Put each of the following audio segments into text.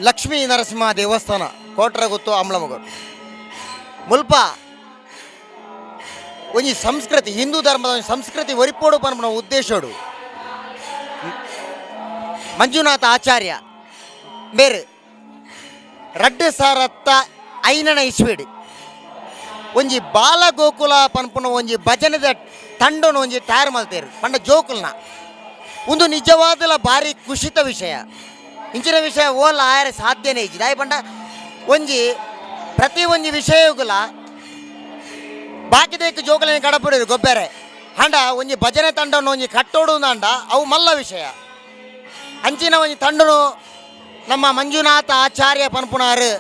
ಲಕ್ಷ್ಮೀ ನರಸಿಂಹ ದೇವಸ್ಥಾನ ಕೋಟ್ರಗುತ್ತು ಅಂಬ್ಲಮೊಗರು ಮುಲ್ಪ ಒಂಜಿ ಸಂಸ್ಕೃತಿ ಹಿಂದೂ ಧರ್ಮದ ಒಂಜಿ ಸಂಸ್ಕೃತಿ ಒರಿಪೋಡು ಪನ್ಪುನ ಉದ್ದೇಶೋಡು ಮಂಜುನಾಥ ಆಚಾರ್ಯ ಮೇರು 2005ನೇ ಇಸ್ವಿಡ್ ಒಂಜಿ ಬಾಲಗೋಕುಲ ಪನ್ಪುನ ಒಂಜಿ ಭಜನೆದ ತಂಡನು ಒಂಜಿ ತಯಾರು ಮಲ್ತೇರು ಪಂಡ ಜೋಕುಲ್ನ ಒಂದು ನಿಜವಾದಲ ಭಾರಿ ಖುಷಿತ ವಿಷಯ. ಇಂಚಿನ ವಿಷಯ ಓಲ ಆಯರೆ ಸಾಧ್ಯನೇ ಇಜ್ಜಿ. ದಾಯಿ ಪಂಡ ಒಂಜಿ ಪ್ರತಿ ಒಂಜಿ ವಿಷಯಗುಲ ಬಾಕಿದೇಕ್ ಜೋಕುಲೆನ್ ಕಡಪುಡಿರು ಗೊಬ್ಬೆರೆ ಅಂಡ ಒಂಜಿ ಭಜನೆ ತಂಡನು ಒಂಜಿ ಕಟ್ಟೋಡು ಅಂಡ ಅವು ಮಲ್ಲ ವಿಷಯ. ಅಂಚಿನ ಒಂಜಿ ತಂಡನು ನಮ್ಮ ಮಂಜುನಾಥ ಆಚಾರ್ಯ ಪನ್ಪುನಾರು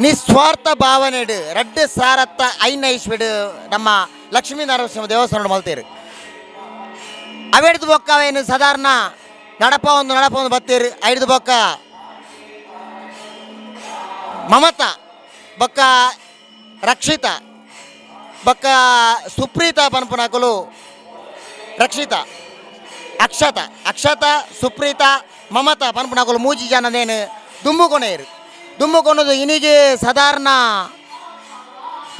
ನಿಸ್ವಾರ್ಥ ಭಾವನೆಡು 2005ನೇ ಇಸ್ವಿಡ್ ನಮ್ಮ ಲಕ್ಷ್ಮೀ ನರಸಿಂಹ ದೇವಸ್ಥಾನ ಮಲ್ತೇರು. ಅವೆಡ್ದು ಬೊಕ್ಕ ಅವೇನು ಸಾಧಾರಣ ನಡಪ ಒಂದು ನಡಪ ಒಂದು ಬತ್ತೀರು. ಐದು ಬೊಕ್ಕ ಮಮತಾ ಬೊಕ್ಕ ರಕ್ಷಿತ ಬೊಕ್ಕ ಸುಪ್ರೀತಾ ಪನ್ಪುನಕುಲು ರಕ್ಷಿತಾ ಅಕ್ಷತಾ ಅಕ್ಷತಾ ಸುಪ್ರೀತಾ ಮಮತಾ ಪನ್ಪುನಕುಲು ಮೂಜಿ ಜನದೇನು ದುಂಬುಕೊನೇರು. ದುಂಬುಕೊನದು ಇನಿಗೆ ಸಾಧಾರಣ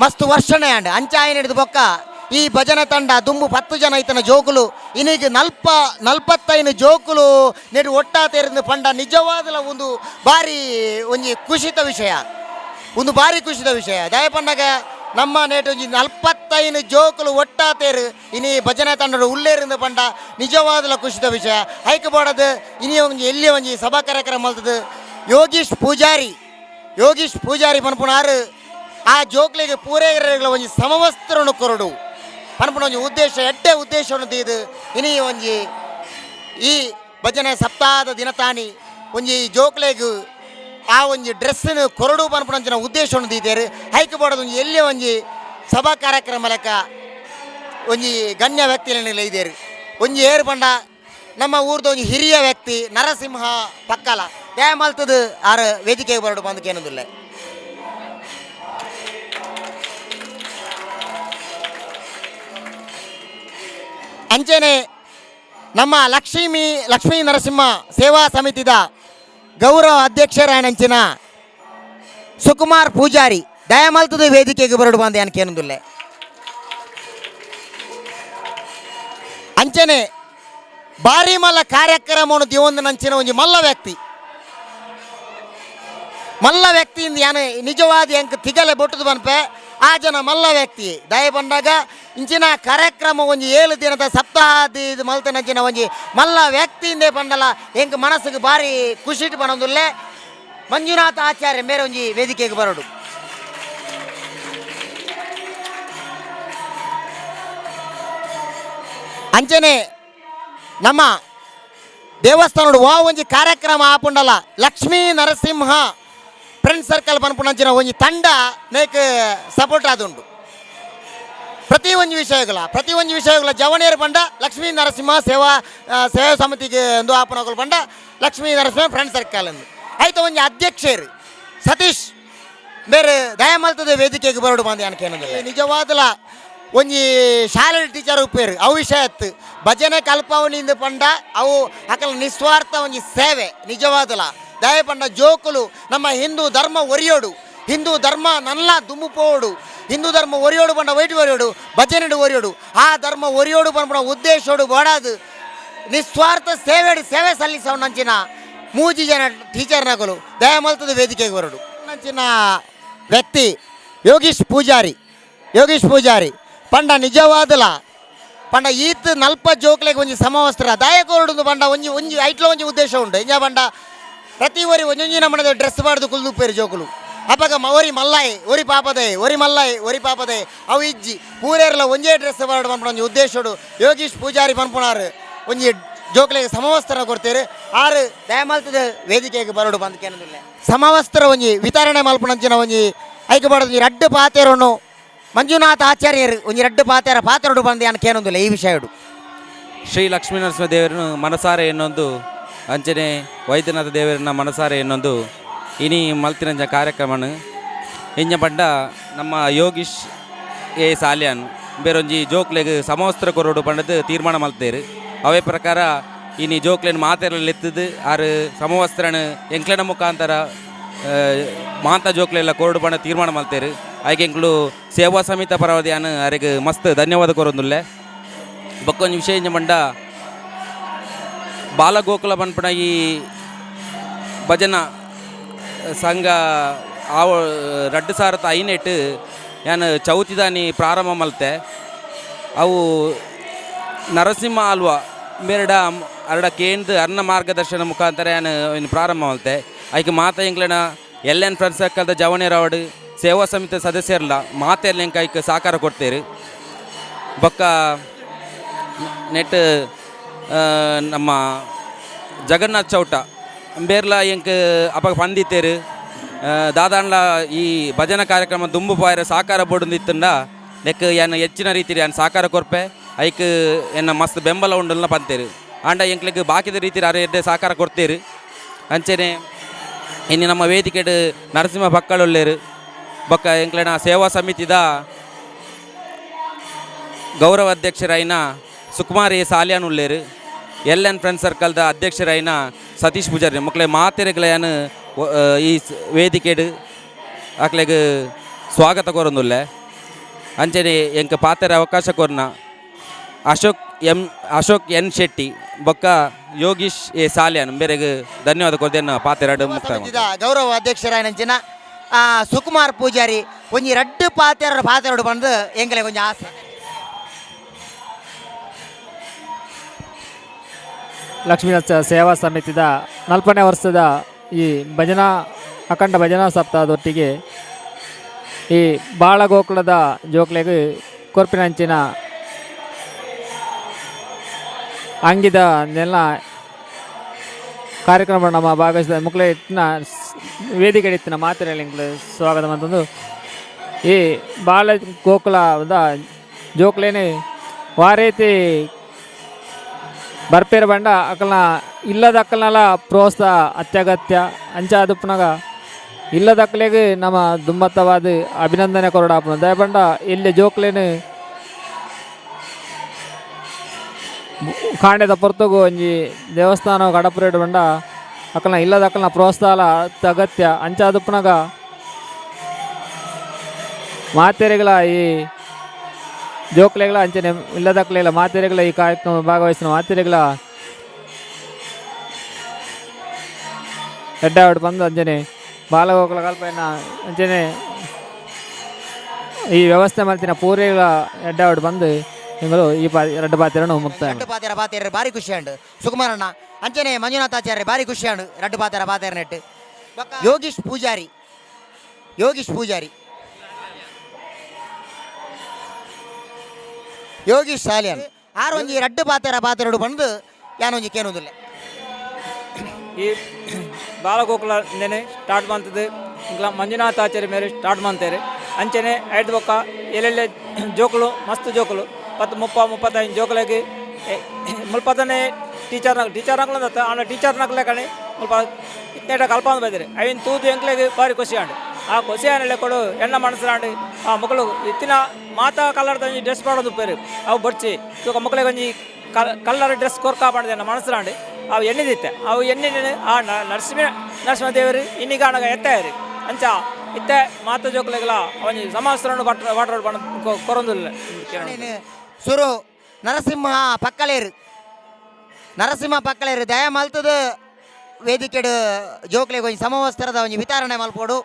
ಮಸ್ತ್ ವರ್ಷನೇ ಅಂಡ್ ಅಂಚಾಯಿನ ಹಿಡಿದು ಬೊಕ್ಕ ಈ ಭಜನೆ ತಂಡ ದುಂಬು 10 ಜನ ಐತನ ಜೋಕುಲು ಇನಿಗೆ 45 ಜೋಕುಲು ನೆಡು ಒಟ್ಟಾ ತೇರಿಂದ ಪಂಡ ನಿಜವಾದಲ ಒಂದು ಭಾರಿ ಒಂಜಿ ಖುಷಿತ ವಿಷಯ, ಒಂದು ಭಾರಿ ಖುಷಿತ ವಿಷಯ. ದಯಪಂಡಾಗ ನಮ್ಮ ನೇಟು ಒಂಜಿ 45 ಜೋಕುಲು ಒಟ್ಟಾ ತೇರು ಇನಿ ಭಜನೆ ತಂಡರು ಉಲ್ಲೇರಿಂದ ಪಂಡ ನಿಜವಾದಲ ಖುಷಿತ ವಿಷಯ. ಹೈಕಬೋಡದು ಇನಿ ಒಂಜಿ ಎಲ್ಲಿ ಒಂಜಿ ಸಭಾ ಕಾರ್ಯಕ್ರಮ ಮಲ್ತದು ಯೋಗೀಶ್ ಪೂಜಾರಿ, ಯೋಗೀಶ್ ಪೂಜಾರಿ ಪನ್ಪುನಾರು ಆ ಜೋಕ್ಲಿಗೆ ಪೂರೈಕೆಗಳ ಒಂಜಿ ಸಮವಸ್ತ್ರನು ಕೊರಡು ಪನ್ಪುನ ಒಂಜಿ ಉದ್ದೇಶ, ಎಡ್ಡೆ ಉದ್ದೇಶವನ್ನು ಇದು ಇನಿ ಒಂಜಿ ಈ ಭಜನೆ ಸಪ್ತಾಹದ ದಿನತಾನಿ ಒಂಜಿ ಜೋಕ್ಲೆಗ್ ಆ ಒಂಜಿ ಡ್ರೆಸ್ಸನ್ನು ಕೊರಡು ಪನ್ಪುನಂಚಿನ ಉದ್ದೇಶವನ್ನು ದೀತೇರು. ಹೈಕಬೋಡದ ಒಂಜಿ ಎಲ್ಲಿ ಒಂಜಿ ಸಭಾ ಕಾರ್ಯಕ್ರಮ ಲೆಕ್ಕ ಒಂಜಿ ಗಣ್ಯ ವ್ಯಕ್ತಿಗಳನ್ನು ಇದ್ದೇರು. ಒಂಜಿ ಏರು ಪಂಡ ನಮ್ಮ ಊರ್ದ ಒಂಜಿ ಹಿರಿಯ ವ್ಯಕ್ತಿ ನರಸಿಂಹ ಪಕ್ಕಲ ದಯ ಮಲ್ತದು ಆರು ವೇದಿಕೆಗೆ ಬರಡು ಬಂದಕ್ಕೇನೊಂದಿಲ್ಲ. ಅಂಚೆನೆ ನಮ್ಮ ಲಕ್ಷ್ಮೀ ಲಕ್ಷ್ಮೀ ನರಸಿಂಹ ಸೇವಾ ಸಮಿತಿದ ಗೌರವ ಅಧ್ಯಕ್ಷರಾಯಣಂಚಿನ ಸುಕುಮಾರ್ ಪೂಜಾರಿ ದಯಮಲ್ತದ ವೇದಿಕೆಗೆ ಬರಡು ಬಂದ ಏನಕ್ಕೇನೊಂದಿಲ್ಲ. ಅಂಚೆನೆ ಭಾರಿ ಮಲ್ಲ ಕಾರ್ಯಕ್ರಮವನ್ನು ದಿವೊಂದು ಒಂಜಿ ಮಲ್ಲ ವ್ಯಕ್ತಿ, ಮಲ್ಲ ವ್ಯಕ್ತಿಯಿಂದ ಯಾನು ನಿಜವಾದ ಎಂಕ್ ತಿಗಲೆ ಬೊಟ್ಟದು ಬನ್ಪೆ ಆ ಜನ ಮಲ್ಲ ವ್ಯಕ್ತಿ. ದಯ ಬಂದಾಗ ಇಂಚಿನ ಕಾರ್ಯಕ್ರಮ ಒಂಜಿ 7 ದಿನದ ಸಪ್ತಾಹ ಇದು ಮಲ್ತನಂಚಿನ ಒಂಜಿ ಮಲ್ಲ ವ್ಯಕ್ತಿಯಿಂದೇ ಬಂದಲ್ಲ ಎಂಕ್ ಮನಸ್ಸಿಗೆ ಭಾರಿ ಖುಷಿಟ್ ಬನ್ನೊಂದುಲ್ಲೆ. ಮಂಜುನಾಥ ಆಚಾರ್ಯ ಮೇರೆ ಒಂಜಿ ವೇದಿಕೆಗೆ ಬರೋಡು. ಅಂಚನೆ ನಮ್ಮ ದೇವಸ್ಥಾನಡು ವಾ ಒಂಜಿ ಕಾರ್ಯಕ್ರಮ ಆಪುಂಡಲ್ಲ ಲಕ್ಷ್ಮೀ ನರಸಿಂಹ ಫ್ರೆಂಡ್ ಸರ್ಕಲ್ ಪನ್ಪುನಂಚಿನ ಒಂಜಿ ತಂಡ ನೇಕ್ ಸಪೋರ್ಟ್ ಆದುಂಡು. ಪ್ರತಿ ಒಂಜಿ ವಿಷಯಗಳ ಪ್ರತಿ ಒಂಜಿ ವಿಷಯಗಳ ಜವಣಿಯರು ಪಂಡ ಲಕ್ಷ್ಮೀ ನರಸಿಂಹ ಸೇವಾ ಸೇವಾ ಸಮಿತಿಗೆ ಒಂದು ಆಪನಗಳು ಪಂಡ ಲಕ್ಷ್ಮೀ ನರಸಿಂಹ ಫ್ರೆಂಡ್ ಸರ್ಕಲ್ ಅಂದು ಆಯ್ತು. ಒಂಜಿ ಅಧ್ಯಕ್ಷರು ಸತೀಶ್ ಬೇರೆ ದಯಮಲ್ತದ ವೇದಿಕೆಗೆ ಬರೋಡು ಬಂದು ಏನಕ್ಕೇನಂದ್ರೆ ನಿಜವಾದಲ ಒಂಜಿ ಶಾಲೆ ಟೀಚರ್ ಉಪ್ಪೇರು ಅವು ವಿಷಯ ಅತ್ತು ಭಜನೆ ಕಲ್ಪವನಿಂದ ಪಂಡ ಅವು ಅಕಲ ನಿಸ್ವಾರ್ಥ ಒಂಜಿ ಸೇವೆ ನಿಜವಾದಲ. ದಯ ಪಂಡ ಜೋಕುಲು ನಮ್ಮ ಹಿಂದೂ ಧರ್ಮ ಒರಿಯೋಡು, ಹಿಂದೂ ಧರ್ಮ ನಲ್ಲ ದುಂಬು ಪೋಡು, ಹಿಂದೂ ಧರ್ಮ ಒರಿಯೋಡು ಪಂಡ ವೈಟ್ ಒರಿಯೋಡು ಭಜನೆಡು ಒರಿಯೋಡು ಆ ಧರ್ಮ ಒರಿಯೋಡು ಪನ್ಪುನ ಉದ್ದೇಶೋಡು ಬೋಡಾದು ನಿಸ್ವಾರ್ಥ ಸೇವೆಡು ಸೇವೆ ಸಲ್ಲಿಸೋಣಂಚಿನ ಮೂಜಿ ಜನ ಟೀಚರ್ನಗಳು ದಯಮಲ್ತದ ವೇದಿಕೆಗೆ ಬರೋಡು. ನಂಚಿನ ವ್ಯಕ್ತಿ ಯೋಗೀಶ್ ಪೂಜಾರಿ, ಯೋಗೀಶ್ ಪೂಜಾರಿ ಪಂಡ ನಿಜವಾದಲ ಪಂಡ ಈತ್ 40 ಜೋಕ್ಲೆಗ್ ಒಂಜಿ ಸಮವಸ್ತ್ರ ದಾಯಕೋರ್ಡು ಪಂಡ ಒಂಜಿ ಒಂಜಿ ಐಟ್ಲ ಒಂಜಿ ಉದ್ದೇಶ ಉಂಡು. ಎಂಜ ಪಂಡ ಪ್ರತಿ ಒರಿ ಒಂಜೊಂಜಿ ನಮ್ಮನೆ ಡ್ರೆಸ್ ಮಾಡ್ದು ಕುಲ್ದುಪ್ಪೇರು ಜೋಕುಲು. ಅಪಗ ಒರಿ ಮಲ್ಲಾಯಿ ಒರಿ ಪಾಪದೆ ಒರಿ ಮಲ್ಲಾಯಿ ಒರಿ ಪಾಪದೆ ಅವು ಇಜ್ಜಿ ಪೂರೇರ್ಲ ಒಂಜೇ ಡ್ರೆಸ್ ಮಾಡು ಪನ್ಪುನ ಒಂಜಿ ಉದ್ದೇಶೋಡು ಯೋಗೀಶ್ ಪೂಜಾರಿ ಪನ್ಪುನಾರು ಒಂಜಿ ಜೋಕ್ಲೆಗ್ ಸಮವಸ್ತ್ರ ಕೊಡ್ತೇರು. ಆರು ದಯಮಲ್ತದ ವೇದಿಕೆಗೆ ಬರೋಡು ಬಂದಕ್ಕೇನದಿಲ್ಲ. ಸಮವಸ್ತ್ರ ಒಂಜಿ ವಿತರಣೆ ಮಲ್ಪುನಂಚಿನ ಒಂಜಿ ಐಕೆ ಬಾಡದು ಒಂಜಿ ರಡ್ಡು ಪಾತೆರನ್ನು ಮಂಜುನಾಥ ಆಚಾರ್ಯರು ಒಂಜಿ ರಡ್ಡು ಪಾತೆರ ಪಾತೆರಡು ಬಂದು ಏನಕ್ಕೇನೊಂದಿಲ್ಲ ಈ ವಿಷಯಡು. ಶ್ರೀ ಲಕ್ಷ್ಮೀ ನರಸಿಂಹ ದೇವರನ್ನು ಮನಸಾರೆ ಎನ್ನೊಂದು ಅಂಚನೆ ವೈದ್ಯನಾಥ ದೇವರನ್ನ ಮನಸಾರೆ ಎನ್ನೊಂದು ಇನಿ ಮಲ್ತಿನಂಚ ಕಾರ್ಯಕ್ರಮನು ಇಂಜ ಪಂಡ ನಮ್ಮ ಯೋಗೀಶ್ ಎ ಸಾಲ್ಯಾನ್ ಬೇರೊಂಜಿ ಜೋಕ್ಲೆಗ್ ಸಮವಸ್ತ್ರ ಕೊರಡು ಪಂಡದು ತೀರ್ಮಾನ ಮಲ್ತೇರು. ಅವೇ ಪ್ರಕಾರ ಇನಿ ಜೋಕ್ಲೆನ್ ಮಾತೆರ್ಲ ಎತ್ತದು ಆರು ಸಮವಸ್ತ್ರನ ಎಂಕ್ಲೆನ ಮುಖಾಂತರ ಮಾತ ಜೋಕ್ಲೆಲ್ಲ ಕೊರಡು ಪಂಡ ತೀರ್ಮಾನ ಮಲ್ತೇರು. ಆಯ್ಕೆ ಎಂಕ್ಲು ಸೇವಾ ಸಮಿತಿ ಪರವಾದ ಅರೆಗ್ ಮಸ್ತ್ ಧನ್ಯವಾದ ಕೊರೊಂದುಲ್ಲೆ. ಬೊಕ್ಕೊಂಜಿ ವಿಷಯ ಪಂಡ ಬಾಲಗೋಕುಲ ಪನ್ಪುನ ಈ ಭಜನಾ ಸಂಘ ಆವ 2005 ಯಾನ್ ಚೌತಿದಾನಿ ಪ್ರಾರಂಭ ಮಲ್ತೆ. ಅವು ನರಸಿಂಹ ಆಲ್ವಾ ಮೇರಡ ಅರಡ ಕೇಂದ್ರ ಅರ್ಣ ಮಾರ್ಗದರ್ಶನ ಮುಖಾಂತರ ಯಾನ್ ಪ್ರಾರಂಭ ಮಲ್ತೆ. ಐಕೆ ಮಾತ ಎಂಕ್ಲೆನ L N friend ಸರ್ಕಲ್ದ ಜವನೇರವಾಡು ಸೇವಾ ಸಮಿತಿ ಸದಸ್ಯರಲ್ಲ ಮಾತೆಲ್ಲ ಎಂಕ ಐಕ್ ಸಹಕಾರ ಕೊಡ್ತೇರು. ಬೊಕ್ಕ ನೆಟ್ ನಮ್ಮ ಜಗನ್ನಾಥ್ ಚೌಟ ಬೇರ್ಲ ಎಂಕ್ ಅಪಗ ಪಂದಿತ್ತೇರು. ದಾದಾನ್ಲ ಈ ಭಜನಾ ಕಾರ್ಯಕ್ರಮ ದುಂಬು ಪಾಯರ ಸಹಕಾರ ಬೋಡುಂದಿತ್ತಂಡ ನೆಕ್ ಯಾನ್ ಹೆಚ್ಚಿನ ರೀತಿಯಲ್ಲಿ ಯಾನ್ ಸಹಕಾರ ಕೊರ್ಪೆ ಐಕ್ ಎನ್ನ ಮಸ್ತ್ ಬೆಂಬಲ ಉಂಡಲ್ನ ಪಂತೇರು. ಆಂಡ ಎಂಕ್ಲೆಗ್ ಬಾಕಿದ ರೀತಿಯಲ್ಲಿ ಅರೆ ಎಡ್ಡೆ ಸಹಕಾರ ಕೊಡ್ತೇರು. ಅಂಚೆನೆ ಇನ್ನು ನಮ್ಮ ವೇದಿಕೆಡ್ ನರಸಿಂಹ ಪಕ್ಕಳುಳ್ಳೇರು. ಬೊಕ್ಕ ಎಂಕ್ಲೆನ ಸೇವಾ ಸಮಿತಿದ ಗೌರವ ಅಧ್ಯಕ್ಷರಾಯಿನ ಸುಕುಮಾರ್ ಎ Salian ಉಳ್ಳೇರು. L N friend ಸರ್ಕಲ್ದ ಅಧ್ಯಕ್ಷರಾಯಿನ Satish Poojary ಮಕ್ಕಳೇ ಮಾತೆರೆಗ್ಲ ಈ ವೇದಿಕೆಡ್ ಅಕ್ಲೆಗ್ ಸ್ವಾಗತ ಕೋರೊಂದುಲ್ಲೆ. ಅಂಚೆನೆ ಎಂಕ್ ಪಾತೆರ ಅವಕಾಶ ಕೊರ್ನ ಅಶೋಕ್ ಎನ್ ಶೆಟ್ಟಿ ಬೊಕ್ಕ ಯೋಗೀಶ್ ಎ ಸಾಲ್ಯಾನ್ ಬೇರೆಗ್ ಧನ್ಯವಾದ ಕೊರ್ದೇನ ಪಾತೆರಡು ಮುಕ್ತಾಯ. ಗೌರವ ಅಧ್ಯಕ್ಷರಾಯಿನಂಚಿನ ಸುಕುಮಾರ್ ಪೂಜಾರಿ ಒಂಜಿ ರಡ್ಡು ಪಾತೆರಡು ಪಾತೆರಡು ಬಂದು ಎಂಕಲೆ ಕೊಂಚ ಆಸೆ. ಲಕ್ಷ್ಮೀ ಸೇವಾ ಸಮಿತಿದ 4ನೇ ವರ್ಷದ ಈ ಭಜನಾ ಅಖಂಡ ಭಜನಾ ಸಪ್ತಾಹದೊಟ್ಟಿಗೆ ಈ ಬಾಳಗೋಕುಲದ ಜೋಕ್ಲೆಗ್ ಕೊರ್ಪಿನಂಚಿನ ಅಂಗಿದ ನೆಲ್ಲ ಕಾರ್ಯಕ್ರಮ ನಮ್ಮ ಭಾಗವಹಿಸಿದ ಮುಕ್ಲೆ ಇತ್ತಿನ ವೇದಿಕೆ ಇತ್ತಿನ ಮಾತಿನ ಸ್ವಾಗತ ಅಂತಂದು ಈ ಬಾಳ ಗೋಕುಲದ ಜೋಕ್ಲೇನೆ ವಾರೇತಿ ಬರ್ಪೇರ ಬಂಡ ಅಕಲ್ನ ಇಲ್ಲದ ಅಕ್ಕಲ್ನೆಲ್ಲ ಪ್ರೋತ್ಸಾಹ ಅತ್ಯಗತ್ಯ. ಅಂಚಾದುಪ್ಪನಾಗ ಇಲ್ಲದ ಅಕ್ಕಲೆಗೆ ನಮ್ಮ ದುಮ್ಮತ್ತವಾದ ಅಭಿನಂದನೆ ಕೊರಡಾಪನ ದಯಬಂಡ ಇಲ್ಲಿ ಜೋಕ್ಲೇನು ಕಾಂಡೆದ ಪೊರ್ತುಗು ಒಂಜಿ ದೇವಸ್ಥಾನ ಕಡಪುರೇಡು ಬಂಡ ಅಕ್ಕಲ್ನ ಇಲ್ಲದ ಅಕ್ಕಲ್ನ ಪ್ರೋತ್ಸಾಹ ಅತ್ಯಗತ್ಯ. ಅಂಚಾದುಪ್ಪನಾಗ ಮಾತೆರೆಗಳ ಈ ಜೋಕ್ಲೆಗಳ ಅಂಚನೆ ಇಲ್ಲದಕ್ಲೆಗಳ ಮಾತೆರೆಗಳ ಈ ಕಾರ್ಯಕ್ರಮ ಭಾಗವಹಿಸಿದ ಮಾತೆರೆಗಳ ಎಡ್ಡಾವಡ್ ಬಂದು ಅಂಚನೆ ಬಾಲಗೋಕುಲ ಕಲ್ಪನ ಅಂಚನೆ ಈ ವ್ಯವಸ್ಥೆ ಮಲ್ತಿನ ಪೂರೆಗಳ ಎಡ್ಡಾವಡ್ ಬಂದು ನಿಂಗಳು ಈ ರಡ್ಡು ಪಾತೆರನು ಮುಕ್ತಾಯ. ರಡ್ಡು ಪಾತೆರ ಪಾತೆರ ಭಾರಿ ಖುಷಿ ಅಂಡು ಸುಕುಮಾರಣ್ಣ ಅಂಚನೆ ಮಂಜುನಾಥಾಚಾರ್ಯ ಭಾರಿ ಖುಷಿ ಅಂಡು ರಡ್ಡು ಪಾತೆರ ಪಾತೆರ ನೆಟ್ಟು. ಯೋಗೀಶ್ ಪೂಜಾರಿ ಯೋಗೀಶ್ ಪೂಜಾರಿ ಯೋಗೀಶ್ ಸಾಲಿಯನ್ ಆರು ಒಂಜಿ ರಡ್ಡು ಪಾತೆರ ಪಾತೆರಡು ಬಂದು ಯಾನೊಂಜಿ ಕೇನೊಂದುಲ್ಲೆ. ಈ ಬಾಲಗೋಕುಲ ನೆನೆ ಸ್ಟಾರ್ಟ್ ಮಾಡ್ತದೆ ಇಂಕ್ಲ ಮಂಜುನಾಥಾಚಾರ್ಯ ಮೇರೆ ಸ್ಟಾರ್ಟ್ ಮಾಡ್ತಾರೆ. ಅಂಚನೆ ಐದು ಬೊಕ್ಕ ಎಲ್ಲೆಲ್ಲೆ ಜೋಕುಲು ಮಸ್ತ್ ಜೋಕುಲು 10 30 35 ಜೋಕುಲಾಗಿ ಮುಲ್ಪದನೆ ಟೀಚರ್ ಟೀಚರ್ ನಕ್ಲು ಆಂಡ ಟೀಚರ್ ನಕ್ಲೆ ಕಣೆ ಮುಲ್ಪ ಇತ್ತೇಟ ಕಲ್ಪಂದು ಬೈದರೆ ಐನ್ ತೂದು ಎಂಕ್ಲೆಗ್ ಭಾರಿ ಖುಷಿ ಆಂಡ್. ಆ ಖುಷಿ ಆನಲೆ ಕೊಡು ಎಣ್ಣ ಮನಸ್ಸಾಂಡ್ ಆ ಮಕ್ಕಳು ಇತ್ತಿನ ಮಾತಾ ಕಲರ್ದ ಒಂಜಿ ಡ್ರೆಸ್ ಪಾಡೋದು ಪೇರು ಅವು ಬಡ್ಚಿ ತೂಕ ಮಕ್ಕಳಿಗೆ ಒಂಜಿ ಕಲರ್ ಡ್ರೆಸ್ ಕೊರ್ಕ ಪಾಡ್ದೆ ಎನ್ನ ಮನಸ್ಸಾಂಡ್ ಅವು ಎಣ್ಣಿದಿತ್ತೆ ಅವು ಎಣ್ಣೆ ಆ ನರಸಿಂಹದೇವರು ಇನ್ನಿಗಾಣಗ ಎತ್ತಾಯರು ಅಂಚ ಇತ್ತೆ ಮಾತ ಜೋಕುಲೆಗ್ಲ ಒಂಜಿ ಸಮಾಸ್ತ್ರನು ವಾಟರ್ ಪಣ ಕೊರೊಂದುಲ್ಲ. ಸುರು ನರಸಿಂಹ ಪಕ್ಕಲೇರು ನರಸಿಂಹ ಪಕ್ಕಲೇರು ದಯ ಮಲ್ತದ ವೇದಿಕೆಡು ಜೋಕ್ಲೆಗ್ ಒಂಜಿ ಸಮವಸ್ತ್ರದ ಒಂಜಿ ವಿತರಣೆ ಮಲ್ಪೋಡು.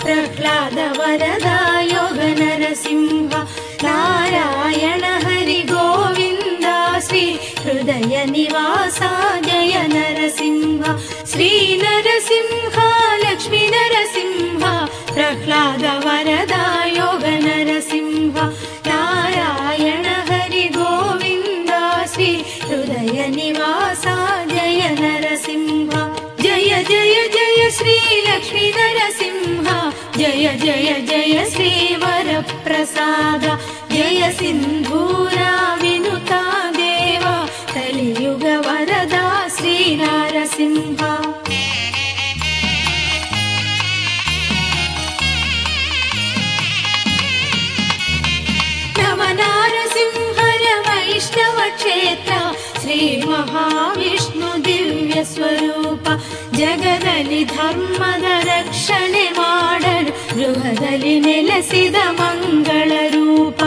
ಪ್ರಹ್ಲಾದ ವರದ ಯೋಗ ನರಸಿಂಹ ನಾರಾಯಣ ಹರಿ ಗೋವಿಂದ ಶ್ರೀ ಹೃದಯ ನಿವಾಸ ಜಯ ನರಸಿಂಹ ಶ್ರೀ ನರಸಿಂಹ ಲಕ್ಷ್ಮೀ ನರಸಿಂಹ ಪ್ರಹ್ಲಾದ ವರದ Shri Lakshmi Narasimha ಜಯ ಜಯ ಜಯ ಶ್ರೀ ವರಪ್ರಸಾದ ಜಯ ಸಿಂಧೂರ ವಿನುತಾ ದೇವ ಕಲಿಯುಗ ವರದ ಶ್ರೀ ನರಸಿಂಹ. ನವನಾರಸಿಂಹರ ವೈಷ್ಣವ ಕ್ಷೇತ್ರ ಶ್ರೀ ಮಹಾವಿಷ್ಣು ದಿವ್ಯ ಸ್ವರೂಪ ಜಗದಲ್ಲಿ ಧರ್ಮದ ರಕ್ಷಣೆ ಮಾಡಲು ಗೃಹದಲ್ಲಿ ನೆಲೆಸಿದ ಮಂಗಳ ರೂಪ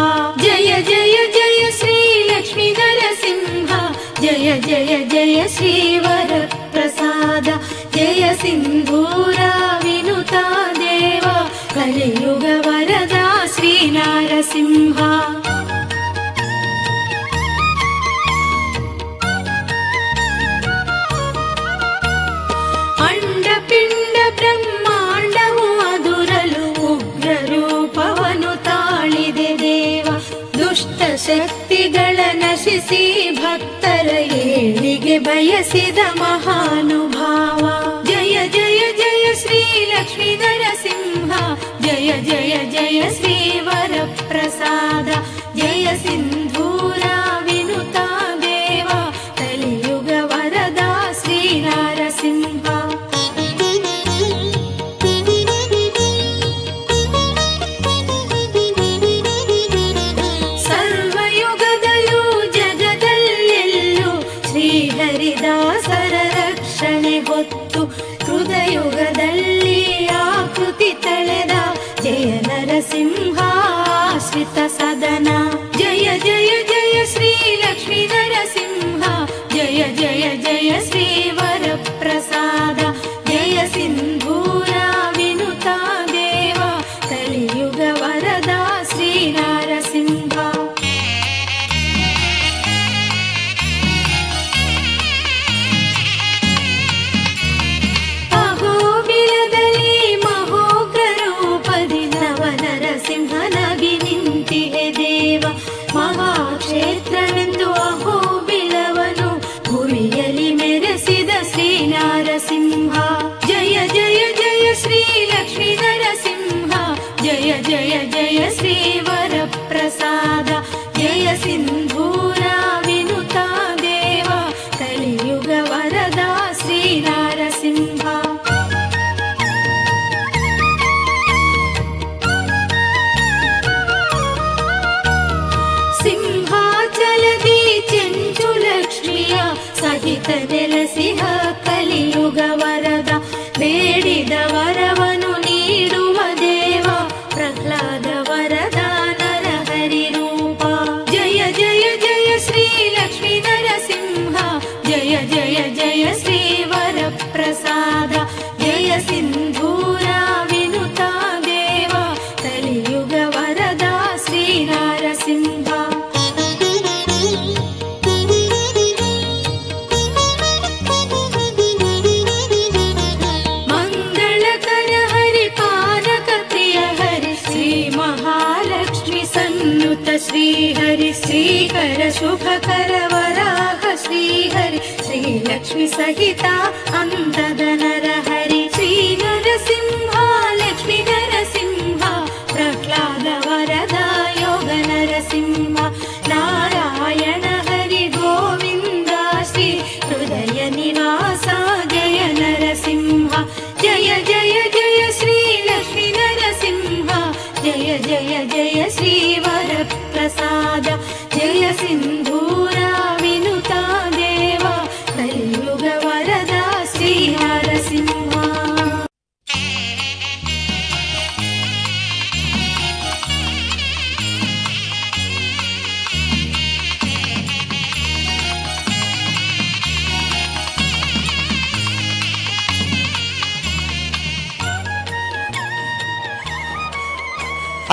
ಜಯ ಜಯ ಜಯ ಶ್ರೀ ಲಕ್ಷ್ಮೀ ನರಸಿಂಹ ಜಯ ಜಯ ಜಯ ಶ್ರೀ ವರಪ್ರಸಾದ ಜಯ ಸಿಂಧೂರ ವಿನುತಾ ದೇವ ಕಲಿಯುಗ ವರದ ಶ್ರೀ ನರಸಿಂಹ. ಅಂಡಪಿಂಡ ಬ್ರಹ್ಮಾಂಡವು ಅದುರಲು ಉಗ್ರ ರೂಪವನು ತಾಳಿದೆ ದೇವ ದುಷ್ಟ ಶಕ್ತಿಗಳ ನಶಿಸಿ ಭಕ್ತರ ಏಳಿಗೆ ಬಯಸಿದ ಮಹಾನುಭಾವ ಜಯ ಜಯ ಜಯ ಶ್ರೀ ಲಕ್ಷ್ಮೀ ನರಸಿಂಹ ಜಯ ಜಯ ಜಯ ಶ್ರೀ ವರಪ್ರಸಾದ ಜಯ ಸಿಂಧೂರ ವಿನುತಾ ದೇವ ಕಲಿಯುಗ ವರದ ಶ್ರೀ ನರಸಿಂಹ. ಸರ್ವಯುಗದಲ್ಲೂ ಜಗದಲ್ಲೆಲ್ಲೂ ಶ್ರೀಹರಿದಾಸರ ರಕ್ಷಣೆ ಹೊತ್ತು ಹೃದಯುಗದಲ್ಲಿ ಆಕೃತಿ ತಳೆದ ಜಯ ನರಸಿಂಹ ಆಶ್ರಿತ ಸದನ ಜಯ ಜಯ ಜಯ ಶ್ರೀ ಲಕ್ಷ್ಮೀ ನರಸಿಂಹ ಜಯ ಜಯ ಜಯ ಶ್ರೀ ವರಪ್ರಸಾದ ಜಯ ಸಿಂಧೂರ ವಿನುತಾ ದೇವ ಕಲಿಯುಗ ವರದ ಶ್ರೀ ನರಸಿಂಹ. ಅಹೋಬಿಲದಲ್ಲಿ ಮಹೋಗ್ರ ರೂಪದಿ ನವ ನರಸಿಂಹನಾಗಿ ನಿಂತಿಹೆ ದೇವ ಮಹಾಕ್ಷೇತ್ರವೆಂದು ಅಹೋಬಿಲವನು ಭುವಿಯಲ್ಲಿ ಮೆರೆಸಿದ ಶ್ರೀ ನರಸಿಂಹ ಜಯ ಜಯ ಜಯ ಶ್ರೀ ಲಕ್ಷ್ಮೀ ನರಸಿಂಹ ಜಯ ಜಯ ಜಯ ಶ್ರೀ ವರಪ್ರಸಾದ ಜಯ ಸಿಂಧೂರ ವಿನುತಾ ದೇವ ಕಲಿಯುಗ ವರದ ಶ್ರೀ ನರಸಿಂಹ. ಸಿಂಹಾಚಲದಿ ಚೆಂಚು ಲಕ್ಷ್ಮಿಯ ಸಹಿತ ನೆಲೆಸಿಹ ಕಲಿಯುಗ ವರದ ಬೇಡಿದ ವರವನು ನೀಡುವ ದೇವ ಪ್ರಹ್ಲಾದ ವರದ ನರಹರಿ ರೂಪ ಜಯ ಜಯ ಜಯ ಶ್ರೀ ಲಕ್ಷ್ಮೀ ನರಸಿಂಹ ಜಯ ಜಯ ಜಯ ಶ್ರೀ ವರಪ್ರಸಾದ ಜಯ ಸಿಂಧೂರ ವಿನುತಾ ದೇವ ಕಲಿಯುಗ ವರದ ಶ್ರೀ ನರಸಿಂಹ. ಮಂಗಳಕರ ಹರಿ ಪಾನಕ ಪ್ರಿಯ ಹರಿ ಶ್ರೀ ಮಹಾಲಕ್ಷ್ಮಿ ಸನ್ನುತ ಶ್ರೀ ಹರಿ ಶ್ರೀಕರ ಶುಭಕರ ವರಾಹ ಶ್ರೀ ಹರಿ ಶ್ರೀ ಲಕ್ಷ್ಮಿ ಸಹಿತ ಅಂತದ ನರ ಹರಿ ಶ್ರೀ ನರಸಿಂಹ ಲಕ್ಷ್ಮೀ ನರಸಿಂಹ ಪ್ರಹ್ಲಾದ ವರದ ಯೋಗ ನರಸಿಂಹ ನಾರಾಯಣ ಹರಿ ಗೋವಿಂದ ಶ್ರೀ ಹೃದಯ ನಿವಾಸ ಜಯ ನರಸಿಂಹ ಜಯ ಜಯ ಜಯ ಶ್ರೀ ಲಕ್ಷ್ಮೀ ನರಸಿಂಹ ಜಯ ಜಯ ಜಯ ಶ್ರೀ ವರಪ್ರಸಾದ ಜಯ ಸಿಂಧೂರ ವಿನುತಾ ದೇವ ಕಲಿಯುಗ ವರದ ಶ್ರೀ ನರಸಿಂಹ.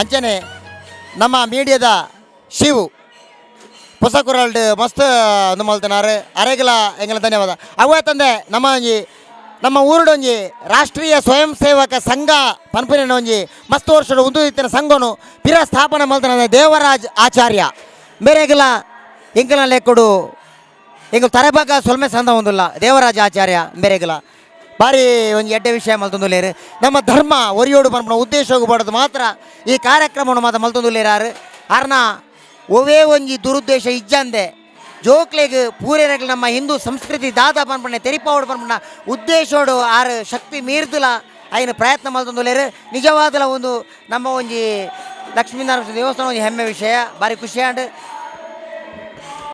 ಅಂಚನೆ ನಮ್ಮ ಮೀಡಿಯಾದ ಶಿವು ಪೊಸಕುರಲ್ಡ್ ಮಸ್ತ್ ಮಲ್ತನಾರು ಅರೆಗಲ ಎಂಗಲ ಧನ್ಯವಾದ. ಅವೇ ತಂದೆ ನಮ್ಮ ಒಂಜಿ ನಮ್ಮ ಊರುಡೊಂಜಿ ರಾಷ್ಟ್ರೀಯ ಸ್ವಯಂ ಸೇವಕ ಸಂಘ ಪನ್ಪುನ ಒಂಜಿ ಮಸ್ತ್ ವರ್ಷದ ಉಂದು ಇತ್ತಿನ ಸಂಘನು ಪಿರ ಸ್ಥಾಪನೆ ಮಲ್ತನ ದೇವರಾಜ್ ಆಚಾರ್ಯ ಮೇರೆಗಲ ಎಂಕಲ ಲೆಕ್ಕಡು ಎಂಕಲ್ ತರೆಬಾಗ ಸೊಲ್ಮೆ ಸಂದ ಒಂದುಲ್ಲ ದೇವರಾಜ ಆಚಾರ್ಯ ಮೇರೆಗಲ ಬಾರಿ ಒಂಜಿ ಎಡ್ಡೆ ವಿಷಯ ಮಲ್ತೊಂದುಲ್ಲೆರ್. ನಮ್ಮ ಧರ್ಮ ಒರಿಯೋಡು ಪನ್ಪುನ ಉದ್ದೇಶಗ್ ಬಡದು ಮಾತ್ರ ಈ ಕಾರ್ಯಕ್ರಮವನ್ನು ಮಾತ ಮಲ್ತೊಂದುಲ್ಲೆರ್. ಆರ್ ಆರ್ನ ಒವೇ ಒಂಜಿ ದುರುದ್ದೇಶ ಇಜ್ಜಂದೆ ಜೋಕ್ಲೆಗ್ ಪೂರೆರೆಗ್ ನಮ್ಮ ಹಿಂದೂ ಸಂಸ್ಕೃತಿ ದಾದ ಪನ್ಪುನ ತೆರಿಪಾವಡು ಪನ್ಪುನ ಉದ್ದೇಶೋಡು ಆರ್ ಶಕ್ತಿ ಮೀರ್ದುಲ ಐನ ಪ್ರಯತ್ನ ಮಲ್ತೊಂದುಲ್ಲೆರ್. ನಿಜವಾದಲ ಒಂದು ನಮ್ಮ ಒಂಜಿ ಲಕ್ಷ್ಮೀನಾರಾಯಣ ದೇವಸ್ಥಾನ ಒಂಜಿ ಹೆಮ್ಮೆ ವಿಷಯ, ಬಾರಿ ಖುಷಿ ಆಂಡ್.